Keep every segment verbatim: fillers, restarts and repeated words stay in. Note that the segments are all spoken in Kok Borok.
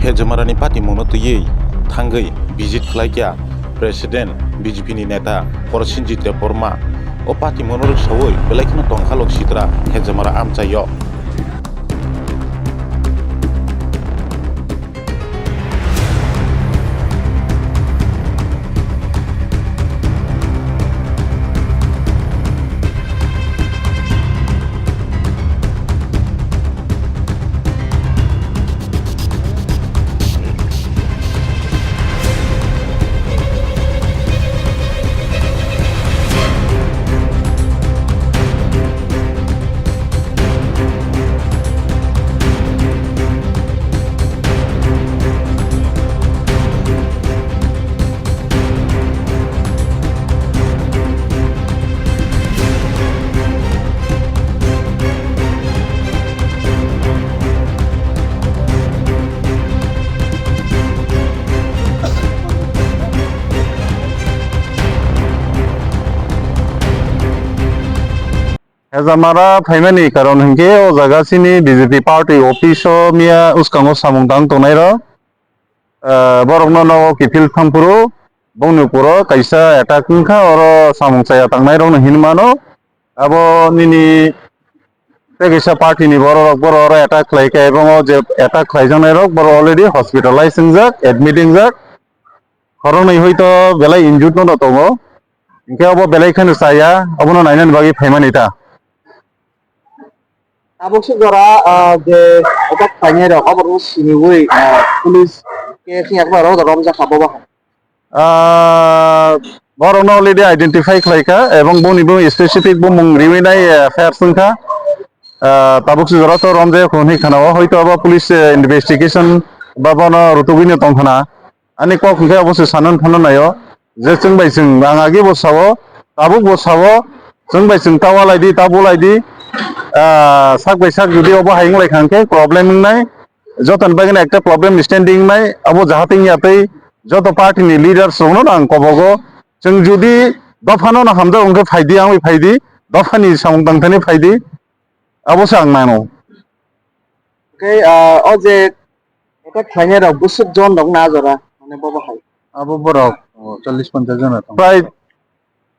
Hejamarani patimungno twiwi thangwi visit khlaikha President B J P ni neta Prosenjit Debbarma. O patimungno rwksawi belai kheno tongkha lok sitra Hejamara amchaio. Hejamara phaimani karon hinkhe o jaga chini B J P party office o miya uskango samung tang tongnai rok, ah, borokno nogo kiphil thangphuru bongni uporo kaisa attack wngkha, oro samung chaya tangnai rokno hinwi mano. Abo nini tei kaisa party ni borok rok, borok oro attack khlai khe, ebong o je attack khlaijaknai rok borok already hospitalize wngjak, admit wngjak. Khoroknwi hoi to belai injured no tongo, hinkhe obo belai kheno chaya, obono nainani bagwi phaimani ta. Tabuk suk jora, ah, je attack khlainai rok, oborok siniwi, ah, police case ni yakbar rok romjak kha bobo hai. Ah, borokno already identify khlaikha, ebong boni boni specific bumung riwi nai, eh, F I R swngkha. Ah, tabuk suk jora to romjak hwnwi khana-o, hoito abo police, eh, investigation ba bono rutugwino tongkhana. Ani kok hwnkhe abo se sanani phano naio je chwng bai chwng, ang agi bo sao, tabuk bo sao, chwng bai chwng ta walai di, ta bulai di, ah, sak bai sak jodi obo hai wng lai kha hwnkhe problem wngnai, joto ni bagwi no ekta problem standing wngnai, abo jahate wngya tei joto party ni leaders rok no ang kobogo, chwng jodi dopha no hamjak wngkhe phai di, ang bai phai di, dopha ni samung tang thani phai di, abo se ang nano. Hwnkhe, ah, o je attack khlainai rok bwswk jon rok na jora, mane bobo hai. Abo borok, oh, chollish ponchash jona tongo. Prai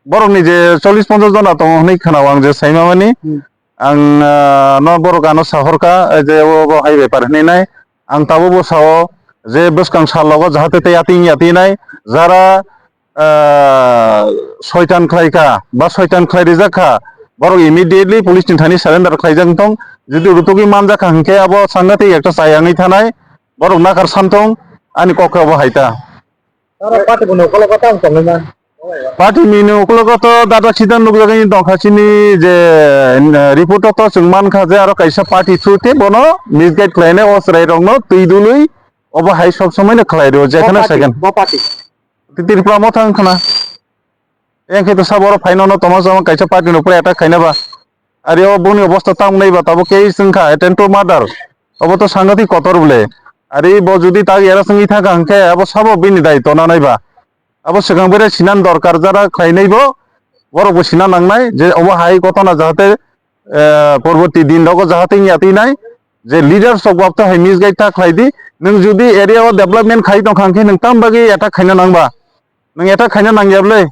borokni je chollish ponchash jona tongo hwnwi khwnao ang je saimamani. Hmm. Ang, ah, no borok ano sahorkha, eh, je o bo hai bepar hwnwi nai. Ang tabukbo sao je bwskang sal logo jahate tei atwng ya twi nai. Jara ah, soitan khlai kha ba soitan khlai rijak kha, borok immediately police ni thani surrender khlaijak wng tong. Jodi rutugwi manjak kha hwnkhe abo sangatik ekta chayangwi thanai, borok nakar sam tong, ani kok khe obo hai ta. Oro party bini ukologo tamo tongwi man? Party bini ukologo to data sida nukjagwi tongkha chini je, eh, report o to chwng mankha je aro kaisa party through tei bono misguide khlainai o chwrairokno twi dului obo hai sob somoi no khlai rwo, jekheno bo party, second. Bo party. Tripura Motha wng khna. Yang khe to sabo oro phaino no tongma jama kaisa party ni upre attack khaina ba. Ari o boni obosta tamo nai ba tabuk case wng kha attempt to murder. Obo to sangatik kotor bole. Ari bo jodi tak era sengwi thang kha hwnkhe abo sabo bini daitw na nai ba. Abo swkang bere sinan dorkar jara khlai nai bo. Borok bo sina nang nai je obo hai gotona jahate eh, porborti din rogo jahate wngya twi nai je leaders rok bo apto hai misguide ta khlai di. Nwng jodi area o development khai tong kha hwnkhe nwng tam bagwi attack khaina nang ba? Nwng attack khaina nang ya bwle?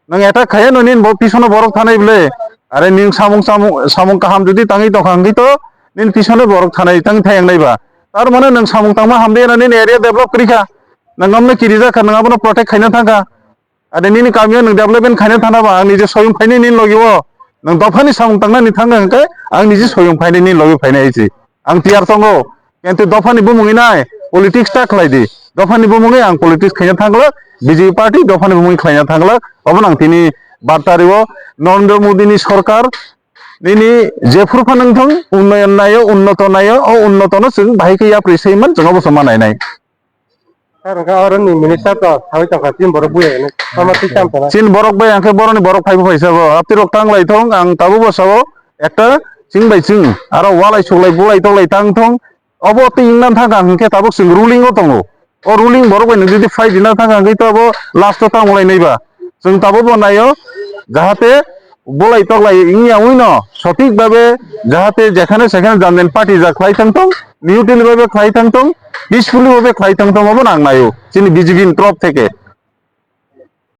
Nwng attack khaiya no nini bo pisono borok thanai bwle? Are nwng samung, samung, samung kaham jodi tangwi tong kha hwnkhe to nini pisono borok thanai tang thayang nai ba? Tar mane nwng samung tangma hamde na nini area develop kwrwi kha. Nwng amno kirijak kha, nwng abono protect khaina thang kha. Ade nini kamio nwng development khaina thana ba, ang nije soyung phaini nini logi o. Nwng dophani samung tangnani thangna hwnkhe ang nije soyung phaini nini logi phainai hai se. Ang tiyar tongo. Kintu dophani bumungwi nai politics ta khlai di. Dophani bumungwi ang politics khaina thangla, B J P party dophani bumungwi khlaina thangla. Obono ang tini barta rio Narendra Modi ni sorkar nini jephuru phano wngthong unnoyon naio, unnoto naio, o unnotono chwng bahai khe yapri saiman chwng obo chwng ma nainai. Sir, hwnkhe oroni minister to sawi tongkha, chini borok buya hwnwi. Tamo twi cham tongna. Chini borok bai hwnkhe boroni borok phaibo phaisa bo. Aptirok tanglai thong, ang tabukbo sao, ekta chwng bai chwng, aro walai suklai bulai toklai tang thong. Obo twi wngna thang kha hwnkhe tabuk chwng ruling o tongo. O ruling borok bai nwng jodi phai dina thang kha hwnkhe to abo last o tamo lai nai ba. Chwng tabukbo naio, jahate bolai toklai wngya wngwi no sothik babe jahate jekhane sekhane janjan party ja khlai thang thong, neutrally babe khlai thang thong, peacefully babe khlai thang thong, obo nang naio chini B J P ni torop theke.